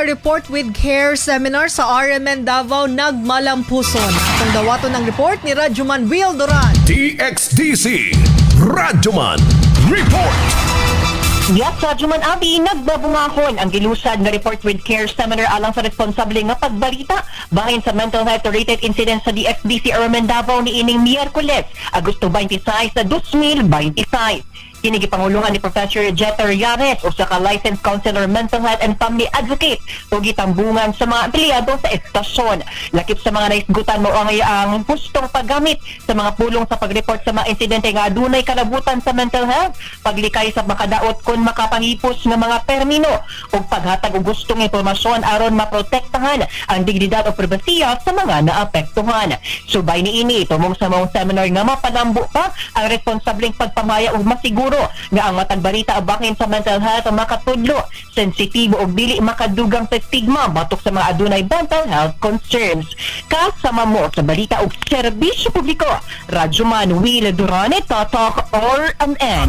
Report with Care Seminar sa RMN Davao nagmalampuson. Atong dawaton ang report ni Radyoman Will Duran. DXDC Radyoman Report. Yes, sa Juman Abi, nagbabungahon ang gilusad nga Report with Care Seminar alang sa responsable nga pagbalita bahin sa mental health related incidents sa DXDC RMN Davao niining Miyerkules, Agosto 26 sa 2026. Kini gipanguluhan ni Professor Jeter Yares, usa ka licensed counselor, mental health and family advocate, ug gitambungan sa mga empleyado sa estasyon. Lakip sa mga naisgutan mao ang hustong paggamit sa mga pulong sa pag-report sa mga insidente nga adunay kalabutan sa mental health, paglikay sa makadaot kon makapahipos nga mga termino ug paghatag og hustong impormasyon aron maprotektahan ang dignidad o pribasiya sa mga naapektuhan. Subay niini, tumong sa maong seminar nga mapalambo pa ang responsableng pagpamaya ug masiguro nga ang matag balita bahin sa mental health makatudlo, sensitibo ug dili makadugang sa stigma batok sa mga adunay mental health concerns. Kasama mo sa balita ug serbisyo publiko, Radyoman Will Durane, Tatak RMN.